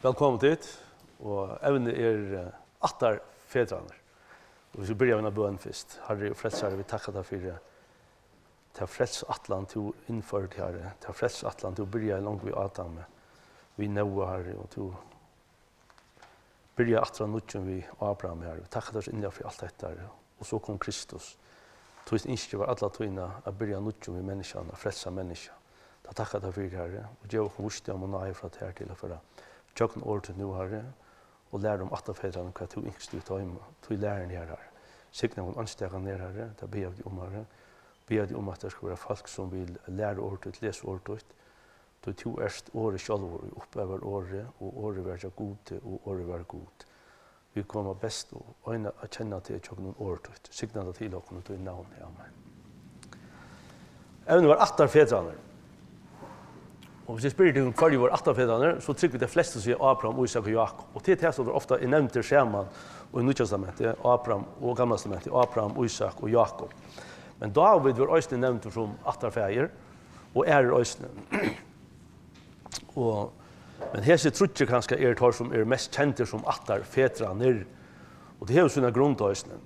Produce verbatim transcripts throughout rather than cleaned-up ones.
Vælkomin tit, og evnið er, eh, ættarfedrarnir. Og vit skulu byrja við eina bøn fyrst. Harri og Frelsari, vit takka tær fyri ta frelsuætlan, tú innførdi, Harri, ta frelsuætlan, tú byrjaði longu við Adami, við Nóa, Harri, og tú byrjaði aftur av nýggjum við Abraham, Harri. Vit takka tær so inniliga fyri alt hetta, Harri. Og so kom Kristus. Títt ynski var alla tíðina at byrja av nýggjum við menniskjan, at frelsa menniskjan. Tað takka tær fyri, Harri, og gev okkum vísdóm og náði frá tær til at fara gjøgnum orð títt nú, Harri, og læra um ættarfedrarnar, hvat tú ynskti við teimum, tí læruni her, Harri. Signa okkum einstaka her, Harri, tað biðja vit um, Harri. Biðja teg um, at tað skal vera fólk, sum vil læra orð títt, lesa orð títt, tí tú ert orðið sjálvur, ið upphævar orðið, og orðið var hjá Gudi, og orðið var Gud. Vit koma best og eina at kenna teg gjøgnum orð títt. Signa tað til okkum í tínum navni. Amen. Evnið var ættarfedrarnir. Og hvis eg spyr teg um, hvørji vóru ættarfedrarnir, so trúgvi eg, tey flestu siga Abraham, Ísak og Jákup. Og til tað, so er ofta er nevndir saman í Nýggja Testamenti, Abraham og Gamla Testamenti, Abraham, Ísak og Jákup. Men Dávid verður eisini nevndur sum ættarfaðir, og aðrir eisini. Og, men hesir tríggir kanska eru teir, sum eru mest kendir sum ættarfedrarnir. Og tað hevur sína grund eisini.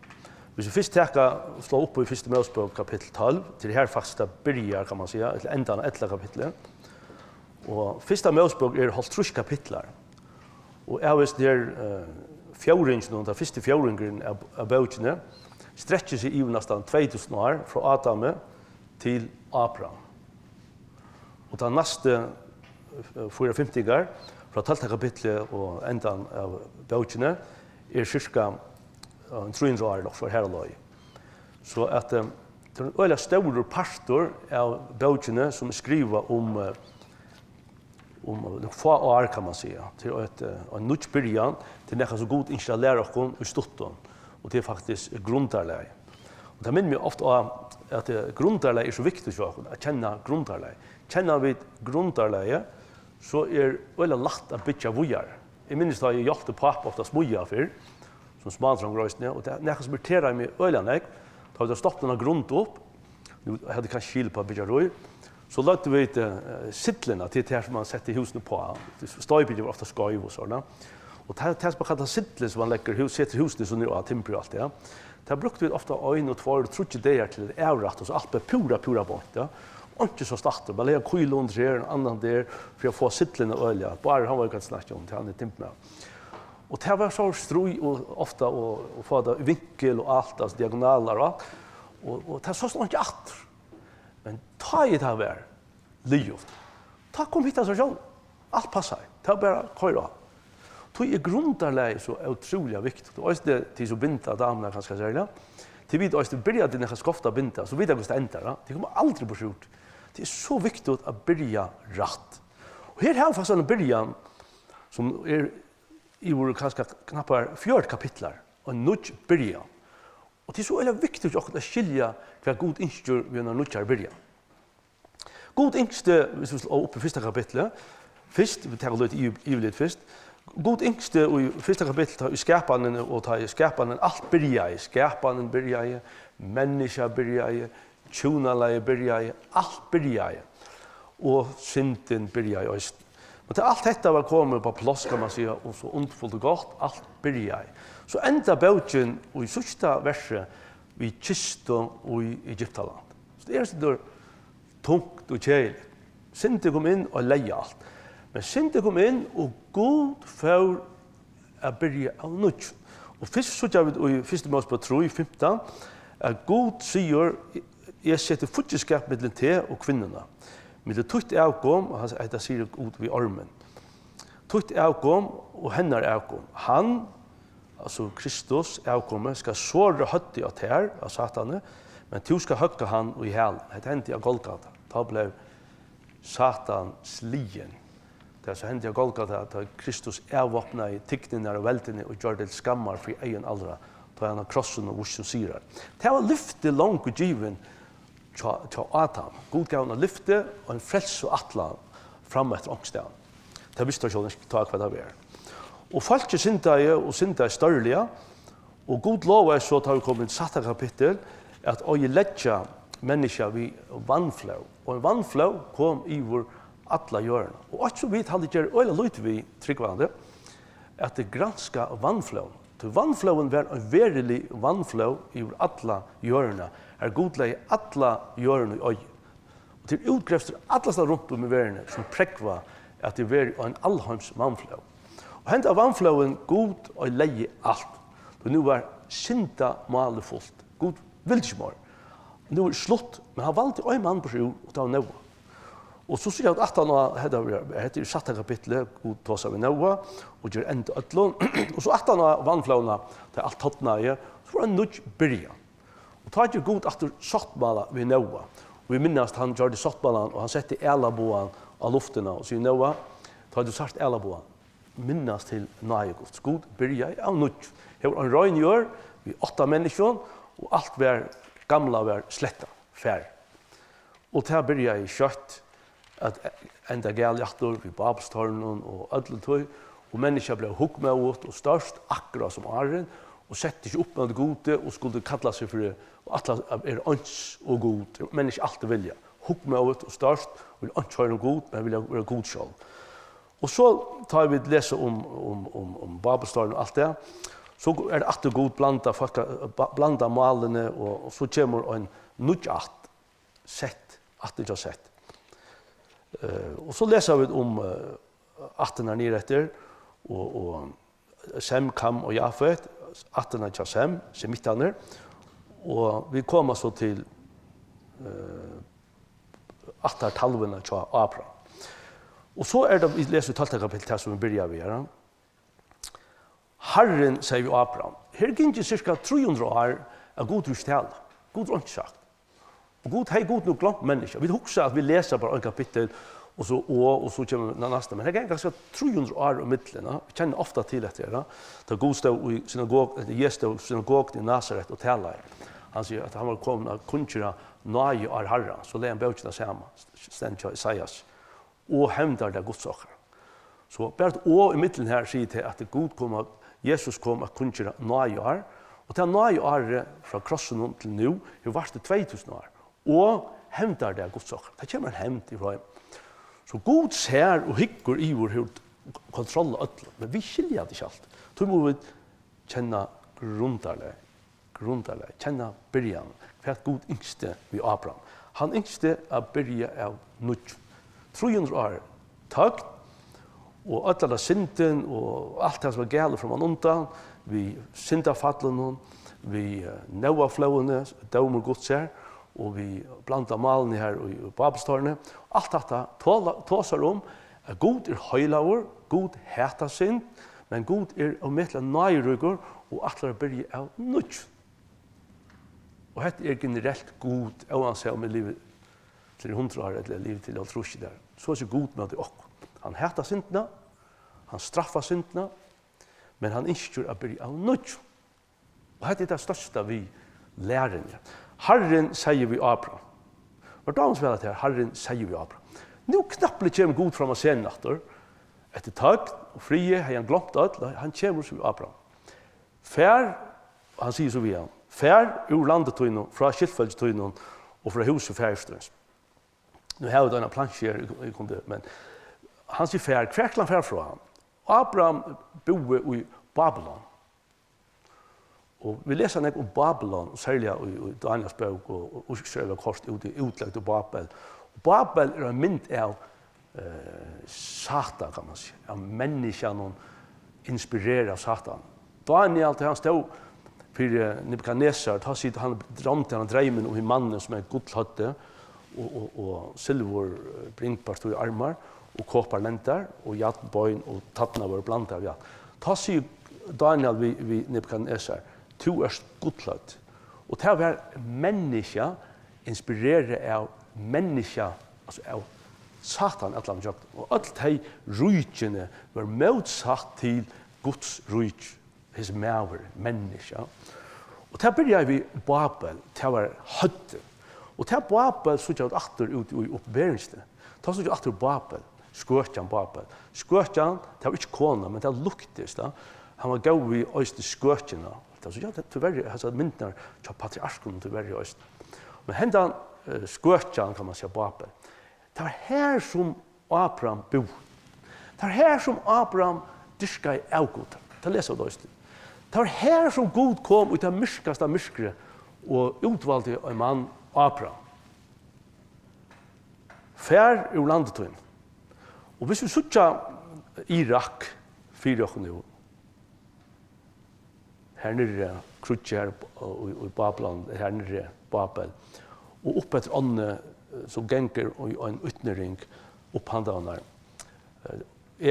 Hvis vit fyrst taka, slá upp í Fyrstu Mósebók kapittul tólv, til her faktiskt tað byrjar, kann man siga, til endan av ellivta kapitli. Og Fyrsta Mósebók er hálvtrýss kapitlar. Og av hesum her, eh, fjórðinginum, tann fyrsti fjórðingurin av, av bókini, strekkir seg yvir næstan tvey túsund ár, frá Adami til Abraham. Og tann næsti, eh, fýra fimtingar, frá tólvta kapitli og endan av bókini, er cirka, ja, ein trý hundrað ár, nokk so har á leið. So at, eh, tað er ein øgiliga stórur partur av bókini, sum er skrivað um, eh, um nøkur fá ár, kann man siga. Tað er eitt, eh, ein nýggj byrjan til nakað, sum Gud ynskir at læra okkum í stuttum, og tað er faktiskt grundarlagið. Og tað minnir meg ofta á, at, eh, grundarlagið er so viktigt hjá okkum, at kenna grundarlagið. Kenna vit grundarlagið, so er øgiliga lætt at byggja víðari. Eg minnist, tá eg hjálpti pápa ofta at smíða fyrr, sum smádrongur eisini, og tað er nakað, sum irriteraði meg øgiliga nógv, tá vit hava stopt eina grund upp, nú hevði kanska skil upp á byggjarí, so løgdu vit, eh, syllina til tað, sum man setti húsini uppá. Stoypingin var ofta skeiv og sovorðið. Og tað, tað sum man kallar syllin, sum man leggur hús, setir húsini so niður á, timbur og alt tað, tað brúktu vit ofta ein og tveir og tríggir dagar til at avrætta, so alt bleiv púra, púra beint, ja. Einki sást aftur, man legði ein kíla undir her, ein annan der, fyri at fáa syllina øgiliga. Bárður, hann veit, hvat eg snakki um, hann er timburmaður. Og tað var so stríð og ofta og, og fáa tað í vinkul og alt, altso diagonalar og alt. Og, og tað sást einki aftur. Men tá ið tað var liðugt, tá kom hitt av sær sjálv. Alt passaði. Tað var bara at koyra á. Tí er grundarlagið so ótrúliga viktigt. Og eisini tey, sum binda, damurnar kanska serliga. Tey vita eisini, byrja tit nakað skoft at binda, so vita tey, hvussu tað endar, ja. Tey koma aldri burtur úr tí. Tað er so viktigt at byrja rætt. Og her hava vit faktiskt eina byrjan, sum er yvir kanska knappar fjøruti kapitlar, og ein nýggj byrjan. Og tað er so øgiliga viktigt hjá okkum at skilja, hvat Gud ynskir við eina nýggjari byrjan. Gud ynskti, hvis vit slá upp í fyrsta kapitli, fyrst, vit taka lítið yv-, yvirlit fyrst. Gud ynskti í fyrsta kapitli, tá í skapanin, og tá í skapanin, alt byrjaði, skapanin byrjaði, menniskja byrjaði, hjúnalagið byrjaði, alt byrjaði. Og syndin byrjaði eisini. Men tá alt hetta var komið upp á pláss, kann man siga, og so undurfult og gott, alt byrjaði. So endar bókin í síðsta versi við kistu í Egyptaland. So tað er eitt sindur tungt og keðiligt. Syndin kom inn og legði alt. Men syndin kom inn, og Gud fór at byrja av nýggjum. Og fyrst síggja vit í fyrstu Mósebók trý fimtan, at Gud sigur: "Eg seti fíggindskap millum teg og kvinnuna, millum títt avkom", og hann, hetta sigur Gud við ormin, "títt avkom og hennar avkom. Hann", altso Kristus, avkomið, "skal sora høvdið á tær", av Satani, "men tú skal høgga hann í hælin." Hetta hendi á Golgata. Tá bleiv Satan sligin. Tað, sum hendi á Golgata, tá Kristus avvápnaði tygnirnar og veldini og gjørdi til skammar fyri eygum allra, tá hann á krossinum vísti sum sigrar. Tað var lyfti longu givin hjá, hjá Adam. Gud gav honum lyfti og ein frelsuætlan fram eftir onkustaðni. Tað visti hann sjálvur ikki tá, hvat tað var. Og fólkið syndaði, og syndaði stórliga, og Gud lovaði so, tá vit koma inn í sætta kapittul, at oyðileggja menniskjað við vatnflóð. Og ein vatnflóð kom yvir alla jørðina. Og eitt sum vit halda gera øgiliga lítið við, trúgvandi, at granska vatnflóðina. Tí vatnflóðin var ein verulig vatnflóð yvir alla jørðina, har Gud legði alla jørðina í oyði. Og til útgrevstur allastaðni runt um í verðini, sum prógva, at tað verið ein alheims vatnflóð. Og henda vatnflóðin Gud oyðilegði alt. Og nú var syndamálið fult. Gud vildi ikki meir. Nú er slutt, men hann valdi ein mann burtur úr, og tað var Nóa. Og so siga vit aftan á, hetta, hetta er sætta kapitlið, Gud tosar við Nóa og ger enda øllum. Og so aftan á vatnflóðina, tá alt tornaði, so var ein nýggj byrjan. Og tá ger Gud aftur sáttmála við Nóa. Og vit minnast, hann gjørdi sáttmálan, og hann setti ælabogan á luftina og sigur, Nóa, tá tú sært ælabogan, minnast til náði Guds. Gud byrjaði av nýggjum. Her var ein rein jørð við átta menniskjum, og alt var, gamla var slettað, farið. Og tað byrjaði skjótt at enda galið aftur við Babelstórnum og øllum tí, og menniskjað bleiv hugmóðigt og stórt, akkurát sum áðrenn, og setti seg upp móti Gudi og skuldi kalla seg fyri, og ætla at vera eins og Gud. Menniskjað alt vilja. Hugmóðigt og stórt, vil einki hoyra um Gud, men vilja vera Gud sjálv. Og so, tá vit lesa um, um, um, um Babelstórnum og alt tað, so er tað aftur Gud blandar fólk, ba-, blandar málini, og, og so kemur ein nýggj ætt, Sett, ættin hjá Sett. Eh, og so lesa vit um, eh, ættirnar niðureftir, og, og Sem, Kam og Jafet, ættirnar hjá Sem, semittarnir, og vit koma so til, eh, ættartalvuna hjá Abraham. Og so er tað, vit lesa í tólvta kapitli, tað sum vit byrja við, ja. Harrin segði við Abraham, her er gingið cirka trý hundrað ár, at Gud hevur ikki talað. Gud hevur einki sagt. Og Gud, hevði Gud nú gloymt menniskjað? Vit hugsa, at vit lesa bara ein kapittul, og so og, og so kemur na-, næsta. Men her ganga kanska trý hundrað ár ímillum, ja. Vit kenna ofta til hetta her, ja. Tá Gud stóð í synagog-, ella Jesus stóð í synagoguni í Nasaret og talaði. Hann sigur, at hann var komin at kunngera náðiár Harrans. So legði hann bókina saman, stendur hjá Esaias. Og hevndardag Guds okkara. So bara eitt og ímillum her sigur tað, at Gud kom at, Jesus kom at kunngera náðiár, og tað náðiárið frá krossinum til nú hevur vart í tvey túsund ár. Og hevndardag Guds okkara. Tað kemur ein hevnd í heim. So Gud sær og hyggur yvir, hevur kontroll á øllum, men vit skilja tað ikki alt. Tí mugu vit kenna grundarlag, grundarlag, kenna byrjan, hvat Gud ynskti við Abraham. Hann ynskti at byrja av nýggjum. Trý hundrað ár tøgn, og øll henda syndin og alt tað sum var galið frammanundan, við syndafallinum, við, eh, Nóaflóðini, dómur Guds her, og við blandað málini her í, í Babelstóruni. Alt hatta tola-, tosar um, at Gud er heilagur, Gud hatar synd, men Gud er ómetaliga náðiríkur og ætlar at byrja av nýggjum. Og hetta er generelt Gud, óansæð um eg livi til hundrað ár ella eg livi til hálvtrýss ár. So er Gud móti okkum. Hann hatar syndina, hann straffar syndina, men hann ynskir at byrja av nýggjum. Og hetta er tað størsta við læruni. Harrin segði við Abraham. Var dámar væl at her, Harrin segði við Abraham. Nú knappliga kemur Gud fram á scenuna aftur. Eftir tøgn og friði hevði hann gloymt øll, og hann kemur so við Abraham. Far, og hann sigur so við hann, far úr landi tínum, frá skyldfólki tínum og frá húsi faðirs tíns. Nú havi eg eina plansju her, eg kundi, men hann sigur, far, hvar skal hann fara frá? Abraham búði í Babylon. Og vit lesa nógv um Babylon, og serliga í, í Daniels bók og, og Ísrael var koyrt út í útlegd í Babel. Og Babel er ein mynd av, eh, Satan, kann man siga, av menniskjanum, inspirerað av Satan. Daniel, tá hann stóð fyri Nebukadnesar, tá sigur hann, droymdi hann dreymin um hin mannin sum er gullhøvdi og, og, og silvur, eh, bringbart í armar og kopar lendar og jarnbein og tærnar vóru blandaðar við jarn. Tá sigur Daniel við, við Nebukadnesar, tú ert gullhøvd. Og tað var menniskja, inspirerað av menniskja, altso av Satan allan ígjøgnum. Og øll tey ríkini vóru mótsatt til Guds ríki. Hesin maður, menniskja. Og tað byrjaði við Babel, tað var høvdið. Og tað Babel síggja vit aftur út í Opinberingini. Tá síggja vit aftur Babel, skøkjan Babel. Skøkjan, tað var ikki kona, men tað líktist, tá. Hann var góður við eisini skøkjuna. Tað síggja vit, tíverri, hasar myndirnar hjá patriarkunum, tíverri eisini. Men hendan, eh, skøkjan, kann man siga, Babel. Tað var her sum Ábraham búði. Tað var har, sum Ábraham dyrkaði avgudar. Tað lesa vit eisini. Tað var har, sum Gud kom í tað myrkasta myrkrið og útvaldi ein mann, Ábraham. Far úr landi tínum. Og hvis vit síggja Irak fyri okkum nú, her niðri, kríggið her í, í Babylon, her niðri, Babel, og upp eftir ánni, eh, sum gongur í ein útnyrðing upp handan har, eh,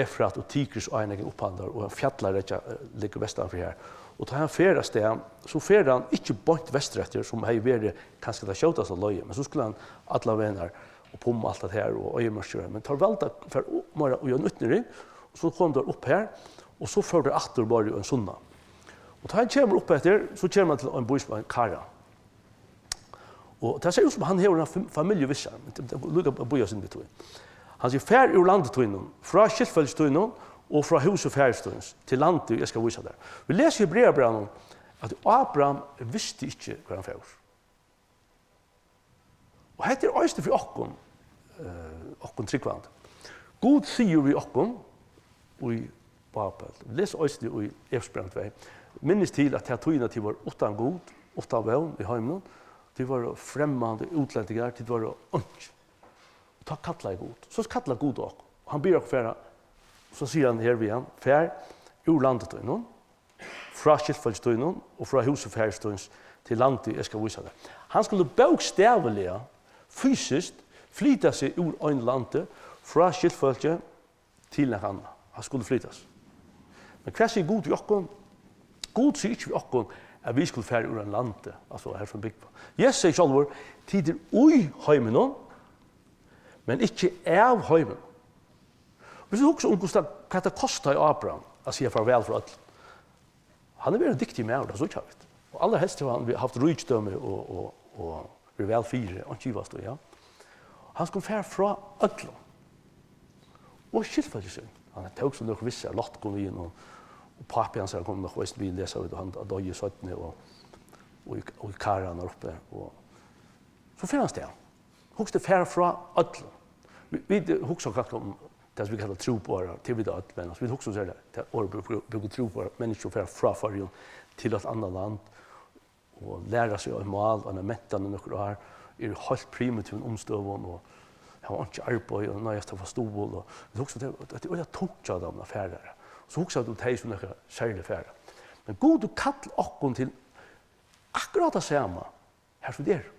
Efrat og Tigris áin gongur upp handan, og ein fjallarekkja, eh, liggur vestan fyri her. Og tá hann fer av stað, so fer hann ikki beint vestureftir, sum hevði verið kanska tað skjótasta leiðin, men so skuldi hann allan vegin her upp um alt tað her og oyðimørkir, men teir valdu at fara upp meira í ein útnyrðing, og so komu teir upp her, og so fóru teir aftur meira í ein sunnan. Og tá hann kemur upp eftir, so kemur hann til ein bý sum eitur Karan. Og tað sær út sum hann hevur eina fam-, familju við sær, men tað, tað, líka at bíða sinn við tí. Hann sigur: "Far úr landi tínum, frá skyldfólki tínum og frá húsi faðirs tíns, til landið eg skal vísa tær." Vit lesa í Hebreabrævinum, at Ábraham visti ikki, hvar hann fór. Og hetta er eisini fyri okkum, eh, okkum trúgvandi. Gud sigur við okkum í Babel. Vit lesa eisini í Efesusbrævinum tvey: "Minnist til, at ta tíðina tit vóru uttan Gud, uttan vón í heiminum, tit vóru fremmand, útlendingar, tit vóru einki." Og tá kallaði Gud. So kallar Gud okkum. Og hann biður okkum fara, so sigur hann her við hann: "Far úr landi tínum, frá skyldfólki tínum og frá húsi faðirs tíns, til landið eg skal vísa tær." Hann skuldi bókstavliga, fysiskt, flyta seg úr einum landi, frá skyldfólki til nakað annað. Hann skuldi flytast. Men hvat sigur Gud við okkum? Gud sigur ikki við okkum, at vit skulu fara úr einum landi, altso har sum búgva. Jesus segði sjálvur: "Tit eru í heiminum, men ikki av heiminum." Hvis tú hugsar um, hvussu tað, hvat tað kostaði Ábraham at siga farvæl frá øllum. Hann hevur verið ein dygtigur maður, tað síggja vit. Og allarhelst hevur hann havt ríkidømi og, og, og verið væl fyri, einki ivast í, ja. Hann skuldi fara frá øllum. Og skyldfólki síni. Hann tók so nøkur við sær, Lot kom við, og, og pápi hansara kom nokk eisini við, lesa vit, og hann doyði seinni, og, og í, og í Karan har uppi, og so fer hann avstað. Hugsa tær, fara frá øllum. Vit, vit hugsa kanska um tað sum vit kalla trúboðarar, tað vita vit øll, men, altso, vit hugsa um, so er tað, tað orðið brúk-, brúkar trúboðarar, menniskju fara frá Føroyum til eitt annað land og læra seg eitt mál, eina mentan í nøkur ár, eru í heilt primitivum umstøðum og hava einki arbeiði og noyðast at fáa stuðul, og vit hugsa, tað, tað er øgiliga tungt hjá teimum at fara har. So hugsa tú tey sum nakað serligt fara. Men Gud, tú kallar okkum til akkurát tað sama, har sum vit eru.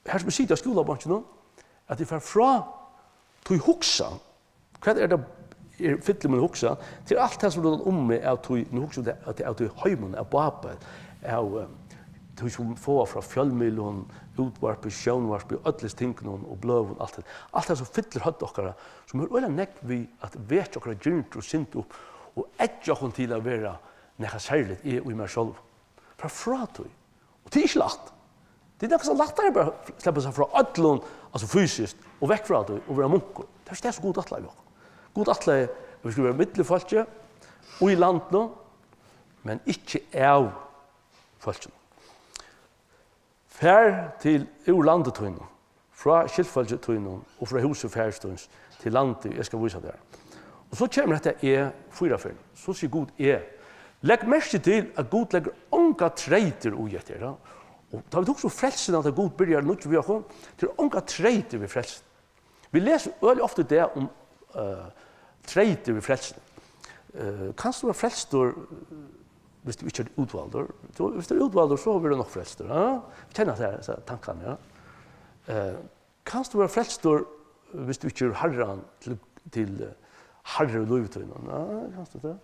Har sum vit sita á skúlabonkinum, at vit fara frá tí hugsan. Hvat er tað, er, fyllir mína hugsan? Tað er alt tað sum er rundan um meg, av tí, nú hugsi eg, at, av tí heiminum, av Babel, av, eh, tí sum fáa frá fjølmiðlum, útvarpi, sjónvarpi, øllum tingunum og bløðum, alt tað. Alt tað sum fyllir høvd okkara, sum hevur øgiliga nógv við at vekja okkara girndir og synd upp og eggja okkum til at vera nakað serligt, eg í mær sjálvum. Fara frá tí. Og tað er ikki lætt. Tað er nakað so lættari bara at sleppa seg frá øllum, altso fysiskt, og vekk frá tí og vera munkur. Tað er ikki tað sum Gud ætlaði við okkum. Gud ætlaði, at vit skulu vera millum fólkið, í landinum, men ikki av fólkinum. Far til úr landi tínum, frá skyldfólki tínum og frá húsi faðirs tíns, til landið eg skal vísa tær. Og so kemur hetta eg fýra ferðir. So sigur Gud eg. Legg merki til, at Gud leggur ongar treytir í hetta, ja. Og tá vit hugsa um frelsuna, tá Gud byrjar nýggj við okkum, tað eru ongar treytir við frelsuna. Vit lesa øgiliga ofta í dag um, eh, treytir við frelsuna. Eh, kanst tú vera frelstur, eh, hvis tú ikki ert útvaldur? Tú, hvis tú ert útvaldur, so verður tú nokk frelstur, ja? Vit kenna hesar, hesar tankarnar, ja? Eh, kanst tú vera frelstur, hvis tú ikki hevur Harran til, til, eh, harra í lívi tínum? Ja, kanst tú tað?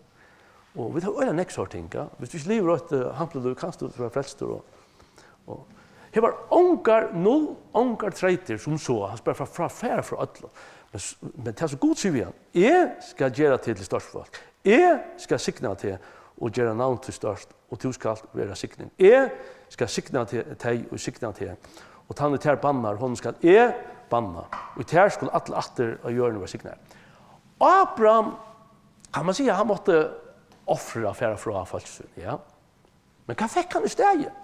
Og vit hava øgiliga nógv sovorðin ting, ja? Hvis tú ikki livir eitt, eh, hampiligt lív, kanst tú vera frelstur og, og her var ongar, null, ongar treytir sum so, hann spyr frá, frá, fara frá øllum. Men s-, men tað sum Gud sigur við hann: "Eg skal gera teg til stórt fólk. Eg skal signa teg og gera navn títt stórt, og tú skalt vera signing. Eg skal signa te-, tey, ið signa teg, og tann, ið tær bannar, honum skal eg banna, og í tær skulu allir ættir á jørðini vera signaðir." Ábraham, kann man siga, hann mátti ofra, fara frá fólki síni, ja. Men hvat fekk hann í staðin?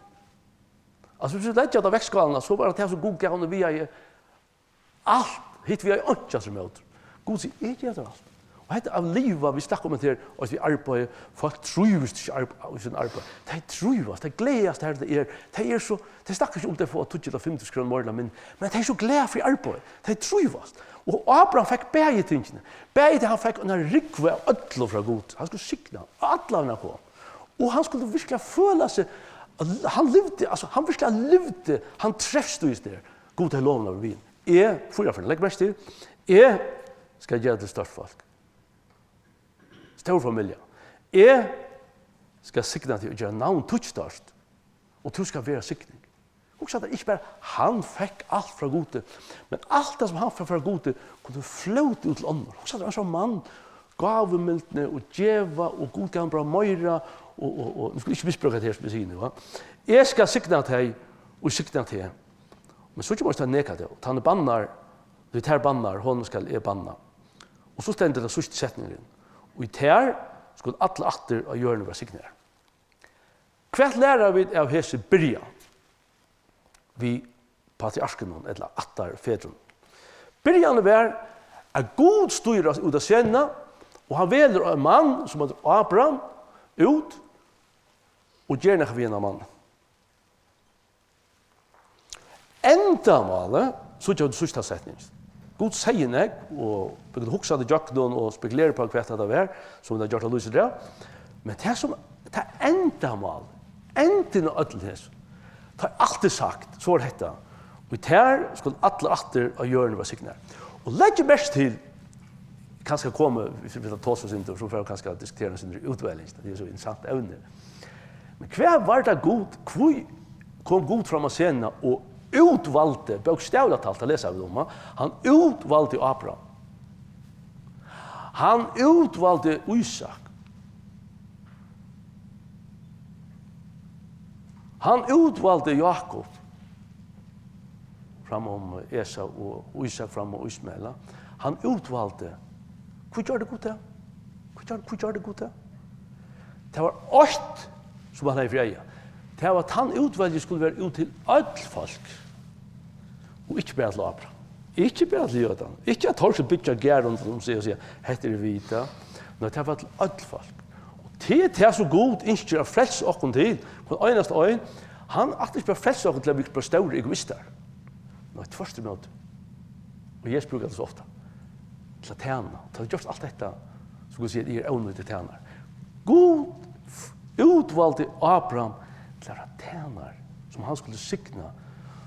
Altso, hvis vit leggja tað á vektskálina, so var tað tað, sum Gud gav honum, vigaði alt Hitt vil eg einki aftur ímóti. Gud sigur, eg geri tað alt. Og hetta at liva, vit snakka um hetta her, og at vit arbeiða, fólk trívist ikki arb-, í sínum arbeiði. Tey trívast, tey gleðast har tað er. Tey er so, tey snakka ikki um tey fáa tíggju ella fimm túsund krónur meira ella minni, men tey eru so glað fyri arbeiði. Tey trívast. Og Abraham fekk bæði tingini. Bæði tað hann fekk eina rúgvu av øllum frá Gud. Hann skuldi signa allar hann kom. Og hann skuldi virkuliga føla seg, hann livdi, altso, hann virkuliga livdi, hann trivst í seg. Gud hevði lovan við. Eg, fýra ferðir, legg merki til, eg skal gera teg til stórt fólk. Stór familja. Eg skal signa teg og gera navn títt stórt. Og tú skal vera signing. Hugsa tær, ikki bara hann fekk alt frá Gudi, men alt tað sum hann fekk frá Gudi, kundi flóta út til onnur. Hugsa tær, ein sånn mann, gávumildni og geva, og Gud gav hann bara meira, og, og, og, nú skal eg ikki misbrúka tað her, sum eg sigi nú, va? Eg skal signa tey, og signa teg. Men so kemur tað negativt. Tann er bannar, tí tær bannar, honum skal eg banna. Og so stendur tað síðsta setningurin. Og í tær skulu allir ættir á jørðini vera signaðar. Hvat læra vit av hesi byrjan við patriarkunum ella ættarfedrunum? Byrjanin var, at Gud stígur út á scenuna, og hann velur ein mann, sum eitur Abraham, út og ger nakað við hendan mannin. Endamálið, so gjørdi síðsta setning. Gud segði nógv, og vit kunnu hugsa tað ígjøgnum og spekulera upp á, hvat hetta var, sum vit hava gjørt á lýsidag. Men tað sum, tað endamál, endin á øllum hesum, tá alt er sagt, so er hetta: Og í tær skulu allar ættir á jørðini vera signaðar. Og legg merki til, kanska komi, viss vit tosa eitt sindur, so fara vit kanska at diskutera eitt sindur útveljing, tað er so interessant evni. Men hvar var tað Gud, hví kom Gud fram á scenuna og útvaldi, bókstavliga talt, tað lesa vit um, ha? Hann útvaldi Abraham. Hann útvaldi Ísak. Hann útvaldi Jákup fram um Esau og Ísak fram um Ismael. Hann útvaldi. Hví gjørdi Gud tað? Hví gjørdi, hví gjørdi Gud tað? Tað var eitt, sum hann hevði fyri eyga. Tað var, at hann útvaldi skuldi vera út til øll fólk. Og ikki bara til Abraham. Ikki bara til jødarnar. Ikki at teir skuldu byggja garð rundan um seg og siga, hetta eru vit, ja. Nei, tað var til øll fólk. Og tað er tað, sum Gud ynskir at frelsa okkum til, hvønn einasta ein. Hann ætlar ikki bara at frelsa okkum til at vit bara stórir egoistar. Nei, tvørturímóti. Og Jesus brúkar tað so ofta. Til at tæna. Til at gjørt alt hetta, sum Gud sigur, eg eri ónýtur tænari. Gud f-, útvaldi Abraham til at vera tænari, sum hann skuldi signa,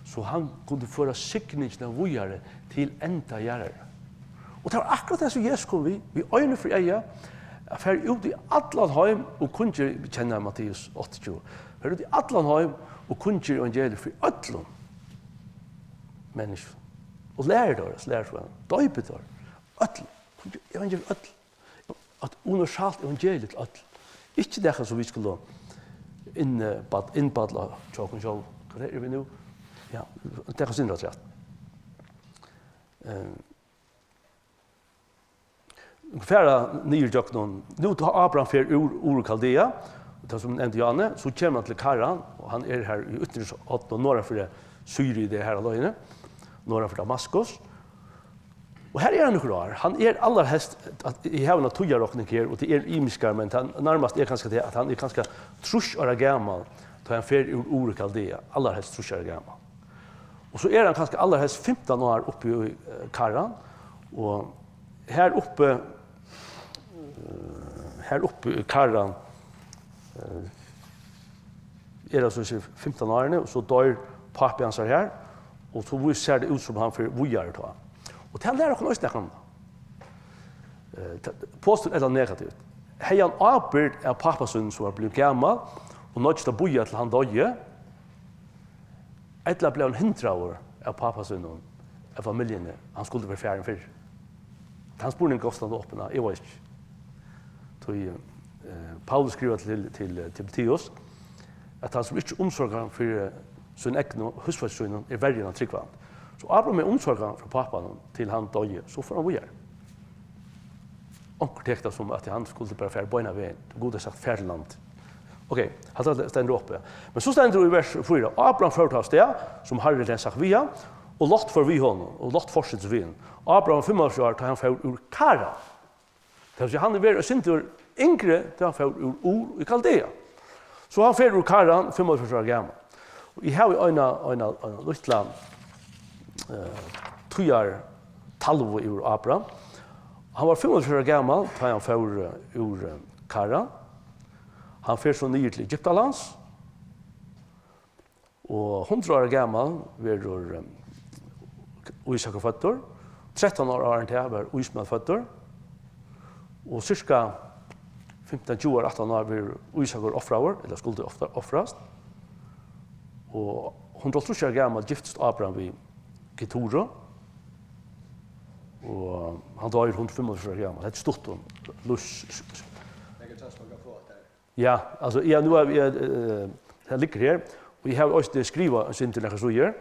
so hann kundi føra signingina víðari til enda jarðar. Og tað var akkurát tað, sum Jesus kom við, við einum fyri eyga, at fara út í allan heim og kunngera, vit kenna Matteus áttaogtjúgu, fara út í allan heim og kunngera evangeliið fyri øllum menniskjum. Og læra teir, læra teir, doypa teir, øll, kunngera evangeliið fyri øll. Eitt universalt evangelium til øll. Ikki nakað sum vit skulu innball-, innballa hjá okkum sjálv. Hvar eru vit nú? Ja, tað kann syndra afturat. Eh, fara niður gjøgnum. Nú tá Abraham fer úr Ur Kaldea, tað sum nevndi Jane, so kemur hann til Karan, og hann er har í útrinnis og norðan fyri Sýriu, tað er har á leiðini, norðan fyri Damaskus. Og her er hann nøkur ár. Hann er allarhelst, at eg havi eina tíðarrokning her, og tað er ymiskar, men tað nærmast er kanska tað, at hann er kanska trýss ára gamal, tá hann fer úr Ur Kaldea, allarhelst trýss ára gamal. Og so er hann kanska allarhelst fimtan ár uppi í, eh, Karan, og her uppi, eh, her uppi í Karan, eh, er hann so í fimtan árini, og so doyr pápi hansara her, og so sær tað út sum hann fer víðari tá. Og tað lærir okkum eisini nakað um tað. Eh, ta-, positivt ella negativt. Hevði hann ábyrgd av pápa sínum, sum var blivin gamal, og noyddist at bíða til hann doyði, ella bleiv hann hindraður av pápa sínum, av familjuni, hann skuldi verið farin fyrr? Tann spurningur er ofta opin, eg veit ikki. Tí, eh, Paulus skrivar til, til, eh, Timoteus, at hann sum ikki umsorgar fyri sín egnu húsfólki sínum er verri enn hann trúgvan. So Abraham er umsorgan fyri pápanum til hann doyði, so fór hann víðari. Onkur tekur tað sum, at hann skuldi bara fara beinan vegin. Gud hevur sagt, far til land. Ok, hatta stendur uppi. Men so stendur í vers fýra, Abraham fór tá avstað, sum Harrin hevði sagt við hann, Og Lot fór við honum, og Lot fortsetti við honum. Ábraham var fimmoghálvfjerðs ár, tá hann fór úr Karan. Tað vil siga, hann er verið eitt sindur yngri, tá hann fór úr Ur í Kaldea. So hann fer úr Karan, fimmoghálvfjerðs ára gamal. Og eg havi eina, eina, eina lítla, eh, tíðartalvu yvir Ábraham. Hann var fimmoghálvfjerðs ára gamal, tá hann fór, eh, úr, eh, Karan. Hann fer so niður til Egyptalands. Og hundrað ára gamal verður, eh, Ísakur føddur. Trettan ára, áðrenn tað var Ísmael føddur. Og cirka fimtan, tjúgu ár aftaná verður Ísakur ofraður, ella skuldi ofra-, ofrast. Og hundrað og hálvtrýss ára gamal giftist Ábraham við Keturu. Og hann doyr hundrað og fimmoghálvtrýss ára gamal. Hetta er stutt um lívs-, Ja, altso, ja, nú havi eg, eh, tað liggur her, og eg havi eisini skrivað eitt sindur nakrar síður.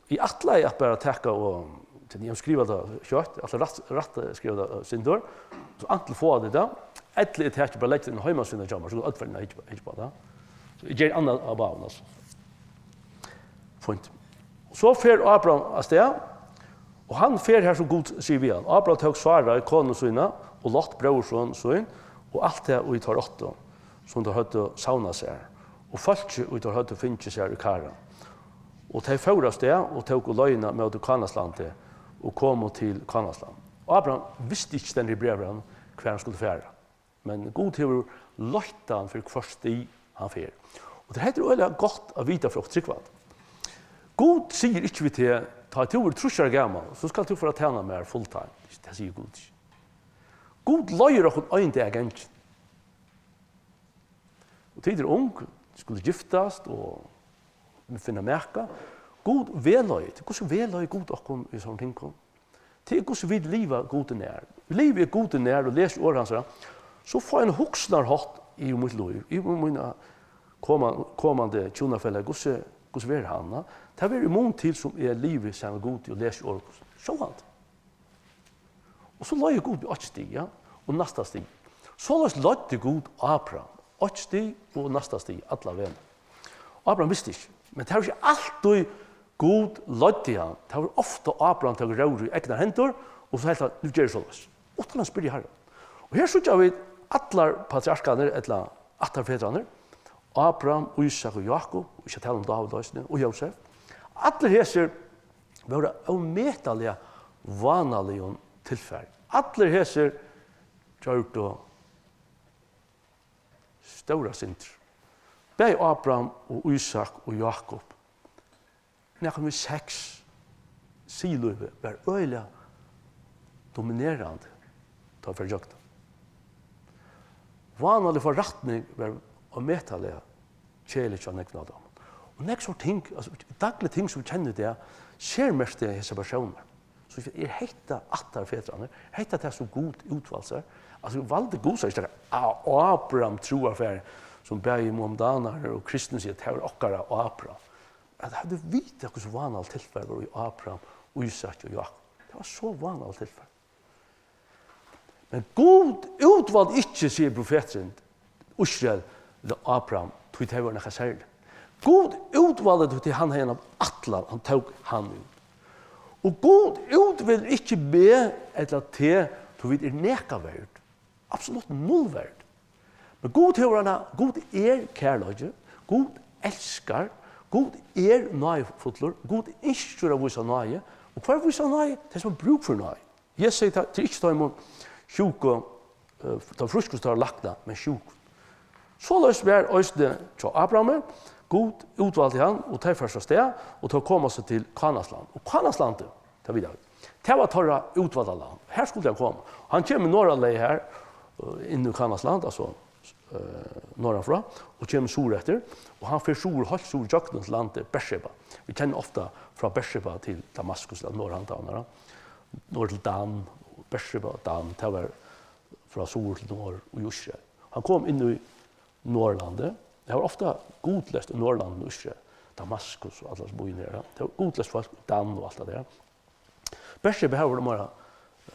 Eg ætlaði at bara taka og, tí eg havi skrivað tað skjótt, eg ætlaði rætt, rætt at skriva tað, eh, sindur, so antin fáa tit tað, ella eg taki bara leggi inn á heimasíðuna hjá mær, so øll fara inn at hyggja, hyggja upp á tað. So eg geri annað á báðum, altso. Fínt. So fer Ábraham avstað, og hann fer har, sum Gud sigur við hann. Ábraham tók Sarai, konu sína, og Lot, bróðurson sín, og alt tað, ið teir áttu, sum teir høvdu savnað sær, og fólkið, ið teir høvdu fingið sær í Karan. Og tey fóru avstað og tóku leiðina móti Kanaanslandi og komu til Kanaanland. Ábraham visti ikki, stendur í brævinum, hvar hann skuldi fara. Men Gud hevur leitt hann fyri hvørt stig hann fer. Og tað er heldur øgiliga gott at vita fyri okkum trúgvandi. Gud sigur ikki við teg, tá tú verður trýss ára gamal, so skalt tú fara at tæna mær full time. Tað sigur Gud ikki. Gud leiðir okkum ein dag í gongini. Og tit eru ung, skulu giftast og finna maka. Gud vegleiðir. Hvussu vegleiðir Gud okkum í sovorðnum tingum? Tað er, hvussu vit liva Gudi nær. Livi eg Gudi nær og lesi orð hansara, so fái eg ein hugsanarhátt í mítt lív, í mína koma-, komandi hjúnafelag, hvussu, hvussu verður hann, ha? Tað verður í mun til, sum eg livi saman við Gudi og lesi orð Guds. Sjálvandi. Og so leiðir Gud meg eitt stig, ja, og næsta stig. Soleiðis leiddi Gud Ábraham, eitt stig og næsta stig, alla vegin. Ábraham visti ikki, men tað var ikki altíð Gud leiddi hann. Tað var ofta Ábraham tók róður í egnar hendur, og so helt hann, nú ger eg soleiðis. Uttan at spyrja Harran. Og her síggja vit allar patriarkarnar, ella ættarfedrarnar, Ábraham, Ísak og Jákup, og ikki at tala um Dávid eisini, og Jósef. Allir hesir vóru ómetaliga vánaligum tilfari. Allir hesir gjørdu stórar syndir. Bæði Ábraham og Ísak og Jákup. Nakað við sex siðlívið var øgiliga dominerandi, tá eg fór ígjøgnum. Vánalig forretning var ómetaliga keðiligt hjá nógvum av teimum. Og nógv so ting, altso, daglig ting, sum vit kenna í dag, sermerkti hesar persónar. So er hetta ættarfedrarnir, hetta tað, sum Gud útvaldi sær? Altso, valdi Gud sær ikki nakar A-, Ábraham trúarfaðir, sum bæði muhammedanarar og kristnir siga, tað var okkara Ábraham. At høvdu vitað, hvussu vánaligt tilfar var í Ábraham, Ísaki og Jákup. Tað var so vánaligt tilfar. Men Gud útvaldi ikki, sigur profeturin, Ísrael ella Ábraham, tí tey vóru nakað serligt. Gud útvaldi tey, tí hann hevði eina ætlan, hann tók hann út. Og Gud útvelur ikki meg ella teg, tí vit eru nakað verd. Absolutt null verd. Men Gud hevur eina, Gud er kærleiki, Gud elskar, Gud er náðifullur, Gud ynskir at vísa náði, og hvør vísir náði? Tey, sum hava brúk fyri náði. Jesus segði, tað er ikki teimum sjúku, eh, teimum frísku, sum teir lækna, men sjúku. Soleiðis var eisini hjá Ábrahami. Gud útvaldi hann, og tey fóru so avstað, og teir komu so til Kanaanland. Og Kanaanlandið, tað vita vit, tað var teirra útvalda land. Her skuldi hann koma. Hann kemur norðarleið her, eh, inn í Kanaanland, altso, eh, norðanfrá, og kemur suðureftir, og hann fer suður, heilt suður gjøgnum til landið Berseba. Vit kenna ofta frá Berseba til Damaskus, ella norðurhandan, ja. Norður til Dan, Berseba og Dan, tað var frá suður til norð í Ísrael. Hann kom inn í Norðurlandið. Tað var ofta gudleyst í Norðurlandinum í Ísrael, Damaskus og allar hesar býirnar her, ja. Tað var gudleyst fólk, Dan og alt tað har. Berseba, har var tað meira,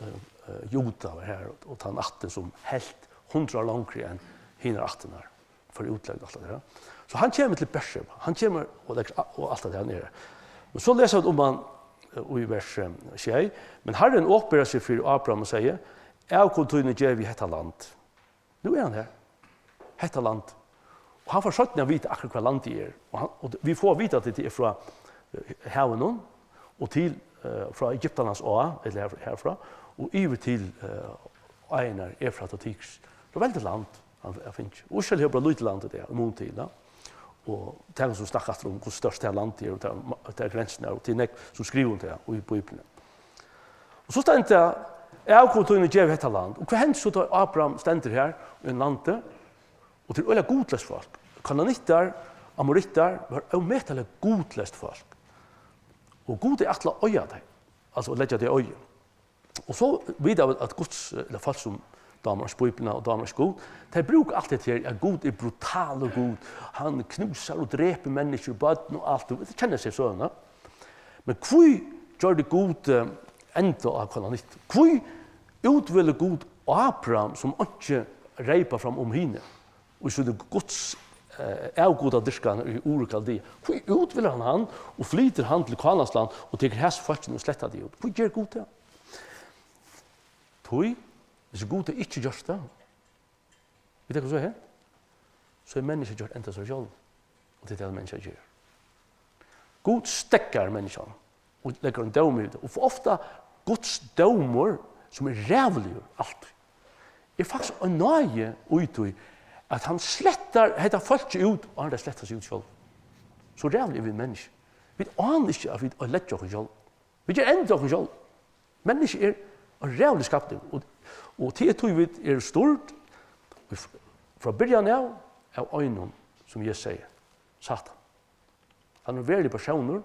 eh, eh, Juda var har, og, og tann ættin sum helt hundrað ár longri enn hinar ættirnar, fór í útlegd og alt tað har. So hann kemur til Berseba, hann kemur og leggur a-, og alt tað har niðri. Men so lesa vit um hann í vers sjey: Men Harrin opinberaði seg fyri Abraham og segði: Avkom tíni gevi eg hetta land. Nú er hann her. Hetta land. Og hann fær seinni at vita akkurát hvar landið er. Og, hann, og vit fáa at vita at tað er frá, eh, havinum og til, eh, frá Egyptalands á, ella her, herfrá, og yvir til, eh, áirnar Eufrat og Tigris. Tað er veldigt land, hann, hann finnur. Og Ísrael hevur bara lítið land í dag, í mun til, ja. Og tað er sum snakka aftur um, hvussu stórt tað landið er, og tað, tað er grensirnar, og til nógv sum skriva um tað í Bíbliuni. Og so stendur tað: Avkom tíni gevi eg hetta land. Og hvat hendir so, tá Abraham stendur her í einum landi, og tað er øgiliga gudleyst fólk? Kananittar, amorittar, var ómetaliga gudleyst fólk. Og Gud er ætlað at eiga tey, altso at leggja tey í oyði. Og so vita vit, at Guds, ella fólk sum dámar ikki Bíbliuna og dámar ikki Gud, tey brúka alt hetta her, at Gud er brutalur Gud, hann knúsar og drepur menniskju, børn og alt, og tey kenna seg søguna. Men hví gjørdi Gud, eh, enda á Kananittum? Hví útvelur Gud Abraham, sum einki reypar fram um hini, og so er Guds, eh, avgudadyrkan í Ur Kaldea? Hví útvelur hann hann og flytur hann til Kánaansland og tekur hasi fólkini og slettar tey út? Hví ger Gud tað? Tí, hvis Gud hevði ikki gjørt tað, vit hava so her, so er menniskja gjørt enda seg sjálv, og tað er tað, menniskja ger. Gud steðgar menniskjan og leggur ein dóm yvir tað. Og for ofta Guds dómur, sum er ræðuligur altíð, er faktiskt ein náði í tí, at hann slettar hetta fólkið út, og hann slettar seg út sjálv. So ræðulig eru vit menniskju. Vit ána ikki, at vit leggja okkum sjálv. Vit gera enda okkum sjálv. Menniskju er ein ræðulig skapningur, og, og tað er tí, vit eru stýrd frá byrjan av, av einum, sum eg sigi, Satan. Hann er ein veruligur persónur,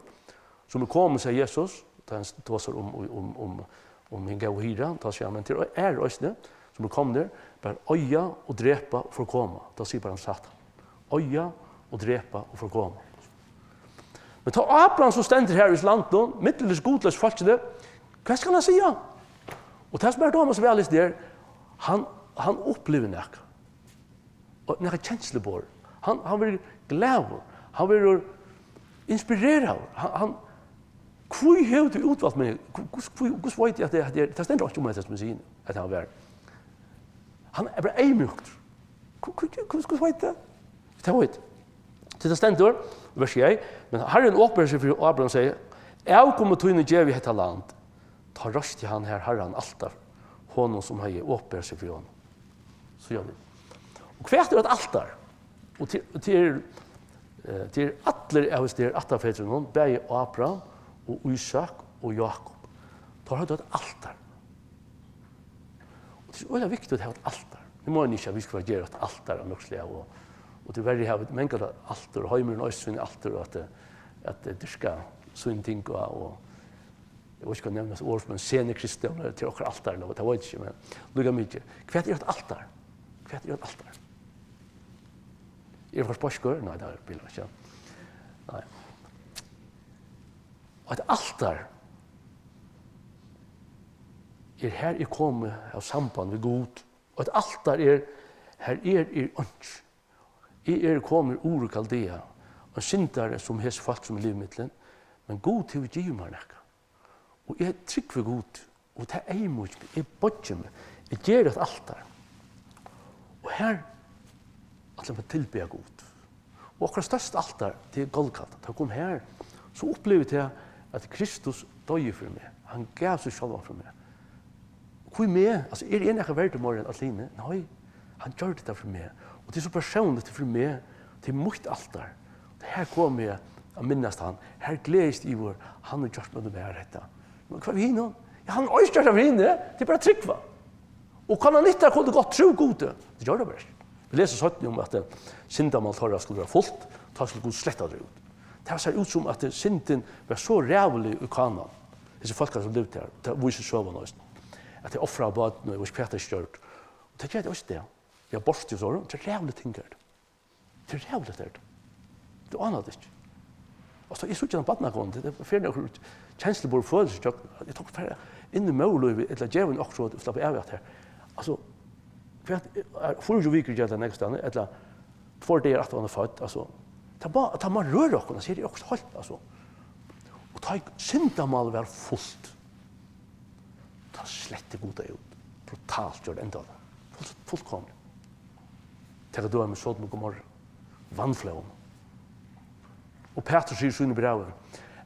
sum er komin, sigur Jesus, tá hann tosar um, um, um, um, um hin góða hirðan, tá sigur hann: "Men tað eru aðrir eisini, sum eru komnir, bara eiga og drepa og forkoma." Tá sigur bara hann Satan: "Eiga og drepa og forkoma." Men tá Abraham so stendur her í landinum, millum hesi gudleysu fólkini, hvat skal hann siga? Og tað, sum er Thomas væl, er, hann, hann upplivir nakað. Og nakað kensluborið. Hann, hann verður glaður. Hann verður inspireraður. Hann, hann, hví hevur tú útvalt meg? Hví, hví, hví, hvussu veit eg, at tað, at tað, tað stendur einki um hetta, sum eg sigi, at hann var. Hann er bara eyðmjúkur. Hví, hví, hví, hvussu veit tað? Tað veit. Tí tað stendur, vers sjey: "Men Harrin opinberar seg fyri Abraham og segði: 'Avkomi tíni gevi eg hetta land.' Tá reisti hann har Harran altar, honum, sum hevði opinberað seg fyri honum." So, ja, og hvat er eitt altar? Og til, til, eh, til allir av hesum ættarfeðrunum, bæði Abraham og Ísak og Jákup, teir høvdu eitt altar. Og tað er øgiliga viktigt at hava eitt altar. Vit meina ikki, at vit skulu gera eitt altar av nøkrum slag, og, og tíverri hava vit mangan altar, og heimurin eisini síni altar, og at, at, at dyrka síni ting, og, og eg veit ikki, hvat nevnast orð, men senikristni, til okkara altar, ella hvat, tað veit eg ikki, men líka mikið. Hvat er eitt altar? Hvat er eitt altar? Er eg for speiskur? Nei, tað er bilar, ikki. Nei. Eitt altar er, har eg komi av samband við Gud. Og eitt altar er, har er, er einki. Eg eri komin úr Ur Kaldea, ein syndari sum hesi fólk, sum eg livi millum, men Gud hevur givið mær nakað. Og eg trúgvi Gud, og tað eyðmýkir meg, eg boyggi meg, eg geri eitt altar. Og har ætli eg mær at tilbiðja Gud. Og okkara størsta altar, tað er Golgata. Tá eg kom har, so upplivi eg tað, at Kristus doyði fyri meg. Hann gav seg sjálvan fyri meg. Hví meg? Altso, eri eg nakað verdur meira enn øll hini? Nei, hann gjørdi tað fyri meg. Og tað er so persónligt fyri meg, tað er mítt altar. Har komi eg at minnast hann. Har gleðist eg yvir, hann hevur gjørt mær hetta. Men hvat við hinum? Ja, hann hevur eisini gjørt tað fyri hini. Tað er bara at trúgva. Og kananittar kundu gott trúð Gudi. Tað gjørdu tey bara ikki. Vit lesa seinni um, at, eh, syndamál teirra skuldi vera fult, tá skuldi Gud sletta tey út. Tað sær út sum, at, eh, syndin var so ræðulig í Kanaan, hesi fólk, sum livdu har, tað vísir søgan eisini, at tey ofraðu børn, og eg veit ikki, hvat tey gjørdu. Og tað gera tey eisini í dag. Ja, bortstýrt, so tað er ræðulig ting, er tað. Tað er ræðuligt, er tað. Tú ánar tað ikki. Og so, eg síggi hana barnagongdina, tað fer nakað kensluborið, følir seg gjøgn. Eg tók fara inn í móðurlívið, ella geva henni okkurt, so at slappa av at her. Altso, hvat er, fýraogtjúgu vikur gera tað nógv staðni, ella tveir dagar aftan hon er fødd, altso. Tað má, tað má røra okkum, altso, her er okkurt heilt, altso. Og Tá ið syndamálið var fult, tá sletti Gud tey út. Brutalt gjørdi enda tað. Fult, fullkomliga. Taka dømi Sodom og Gomorra. Vatnflóðin. Og Pætur sigur í sínum brævi,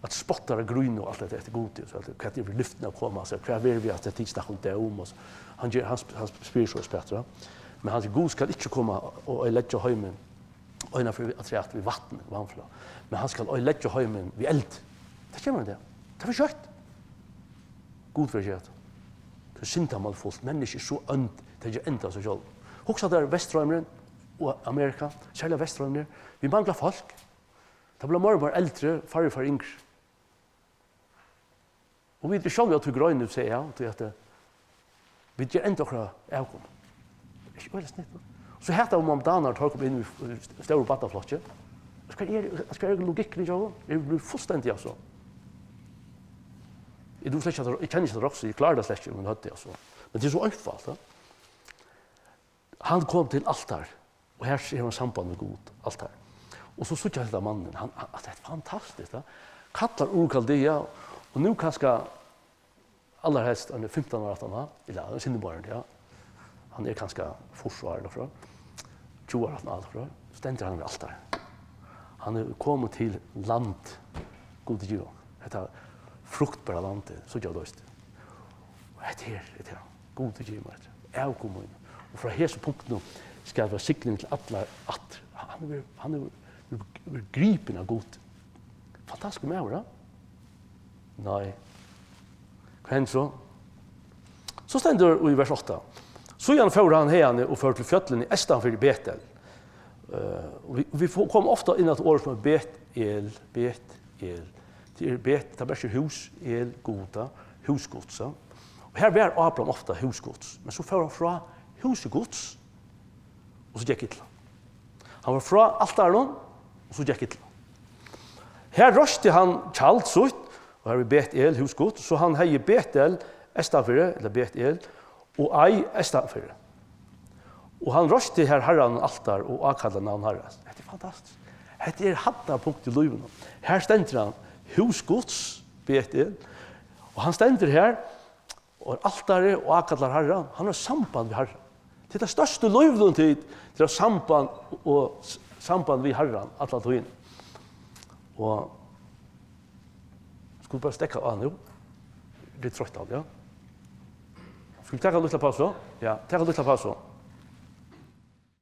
at spottar og grína og alt hetta eftir Gudi, so at hvat er við lyftini at koma, so hvat verður við at tit snakka um dóm, og so. Hann ger, hann sp-, hann sp-, spyr so, Pætur, ja. Men hann sigur, Gud skal ikki koma og oyðileggja heimin, eina ferð afturat við vatni, vatnflóð. Men hann skal oyðileggja heimin við eld. Tað kemur hann til. Tað er for skjótt. Gud verður gert. Tað er syndamál fult. Menniskju er so ónd, tað ger enda seg sjálv. Hugsa tær Vesturheimurin og Amerika, serliga Vesturheimurin. Vit mangla fólk. Tað blívur meir og meir eldri, færri og færri yngri. Og vit eru sjálv á tí greinini, sigi eg, tí at, eh, vit gera enda okkara avkom. Ikki øgiliga snilt, va? So hetta um danar, tá koma inn í, í stóru barnaflokki. Hvat er, hvat er logikkurin í tí? Eg blívi fullstendiga so. Eg dugi slett ikki at, eg kenni ikki at roksa, eg klári tað slett ikki, men høvdið, altso. Men tað er so einfalt, va? Hann kom til altar, og her hevur hann samband við Gud, altar. Og so síggja hetta mannin, hann, hann, tað er fantastiskt, va? Kallar Ur Kaldea, og nú kanska allarhelst, hann er fimtan ár aftan á, ella hann er sindur meir, ja. Hann er kanska fýrs ár, ella frá, tjúgu ár aftan á, ella frá, stendur hann við altar. Hann er komin til land, Gud hevur givið honum. Hetta fruktbara landið, síggja vit eisini. Og hetta her, hetta her, Gud hevur givið mær hetta. Avkom mín. Og frá hesum punktinum skal vera signing til allar aftur. Hann hevur, hann hevur, hevur, hevur gripin av Gud. Fantastiskur maður, ja? Nei. Hvat hendir so? So stendur í vers átta. Síðan fór hann haðani og fór til fjøllini eystan fyri Betel. Eh, og vit, vit fáa, koma ofta inn á eitt orð sum er Bet-El, Bet-El. Tað er Bet, tað merkir hús, El, Gud, ja. Hús Guds, ja. Og her var Abraham ofta hús Guds. Men so fór hann frá húsi Guds, og so gekk illa. Hann var frá altarinum, og so gekk illa. Her reisti hann tjald sítt, og har við Bet-El, hús Guds, so hann hevði Betel eystanfyri, ella Bet-El, og Ai eystanfyri. Og hann reisti har Harran altar og ákallaði navn Harrans. Hetta er fantastiskt. Hetta er hæddarpunkt í lívinum. Her stendur hann, hús Guds, Bet-El, og hann stendur her, og altarið og ákallar Harran, hann hevur samband við Harran. Tað er tað størsta í lívinum, tit, tað er samband og s-, samband við Harran alla tíðina. Og skulu bara steðga á nú. Tað er troytt alt, ja. Skulu vit taka eina lítla pausu? Ja, taka eina lítla pausu.